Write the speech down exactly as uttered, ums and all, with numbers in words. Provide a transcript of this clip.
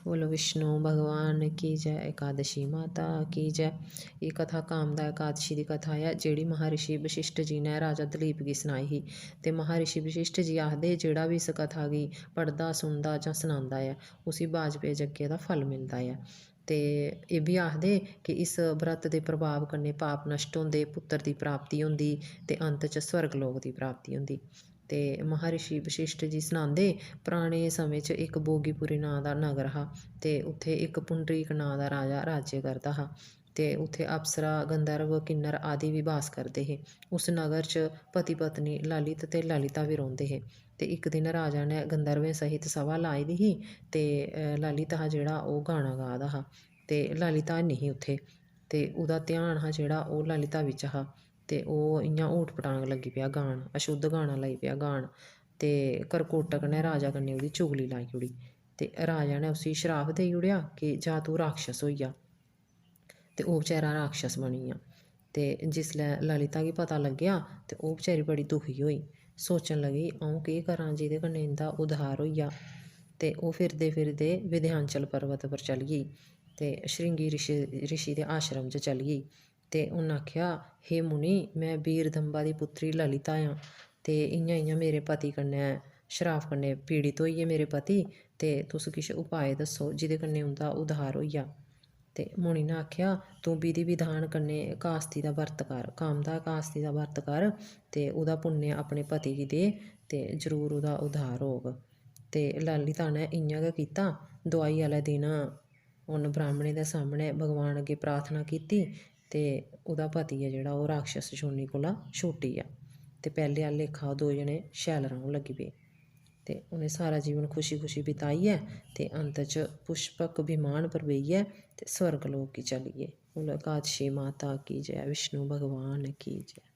बोलो विष्णु भगवान की जय, एकादशी माता की जय। एह् कथा कामदा एकादशी दी कथा ऐ, जेह्ड़ी महर्षि वशिष्ठ जी ने राजा दलीप गी सनाई ही। ते महर्षि वशिष्ठ जी आखदे, जेह्ड़ा बी इस कथा गी पढ़दा, सुनदा जां सनांदा ऐ, उसी बाजपेय यज्ञ दा फल मिलदा ऐ। ते एह् बी आखदे कि इस व्रत दे प्रभाव कन्नै पाप नश्ट होंदे, पुत्तर दी प्राप्ति होंदी ते अंत च स्वर्ग लोक दी प्राप्ति होंदी। ते महर्षि वशिष्ठ जी सनांदे, पराने समें च इक भोगीपुरी नांऽ दा नगर हा ते उत्थै इक पुंडरीक नांऽ दा राजा राज्य करदा हा। ते उत्थै अप्सरा, गंधर्व, किन्नर आदि बी बास करदे हे। उस नगर च पति पत्नी ललित ते ललिता बी रौंह्दे हे। ते इक दिन राजा ने गंधर्वें सहित सभा लाई दी ही ते, अ, ललित हा जेह्ड़ा, ओह् गाना गा दा हा। ते ललिता हैनी ही उत्थै। ते ओह्दा ध्यान हा जेह्ड़ा, ओह् ललिता बिच्च हा। ते ओह् इ'यां ऊट पटांग लग्गी पेआ गान, अशुद्ध गाना लगी पेआ गान। ते करकोटक ने राजा कन्नै ओह्दी चुगली लाई ओड़ी। ते राजा ने उसी श्राप देई ओड़ेआ कि जा तूं राक्षस होई जा। ते ओह् बेचारा राक्षस बनी गेआ। ते जिसलै ललिता गी पता लग्गेआ ते ओह् बेचारी बड़ी दुखी होई। सोचन लगी, अ'ऊं केह् करां जेह्दे कन्नै इं'दा उद्धार होई जा। ते ओह् फिरदे फिरदे विंध्याचल पर्वत पर चली गेई ते श्रृंगी ऋषि, ऋषि दे आश्रम च चली गेई। ते उन्न आखेआ, हे मुनि, में वीर दम्बा दी पुत्री ललिता आं। ते इ'यां इ'यां मेरे पति कन्नै, श्राप कन्नै पीड़ित होई गे मेरे पति। ते तुस किश उपाय दस्सो जेह्दे कन्नै उं'दा उद्धार होई जा। ते मुनि ने आखेआ, तूं विधि विधान कन्नै कास्ती दा बर्त कर, कामदा कास्ती दा बर्त कर। ते ओह्दा पुण्य अपने पति गी दे ते जरूर ओह्दा उद्धार होग। ते ललिता ने इ'यां गै कीता। दोआई आह्ले दिन उन्न ब्राह्मणें दे सामनै भगवान अग्गें प्रार्थना कीती ते ओह्दा पति ऐ जेह्ड़ा, ओह् राक्षस योनि कोला छूटी गेआ। ते पैह्ले आह्ले लेखा ओह् दो जने शैल रौह्न लगी पे। ते उ'नें सारा जीवन खुशी खुशी बिताइयै ते अंत च पुष्पक विमान पर बेहियै ते स्वर्ग लोक गी चली गे। बोलो एकादशी माता की जय, विष्णु भगवान की जय।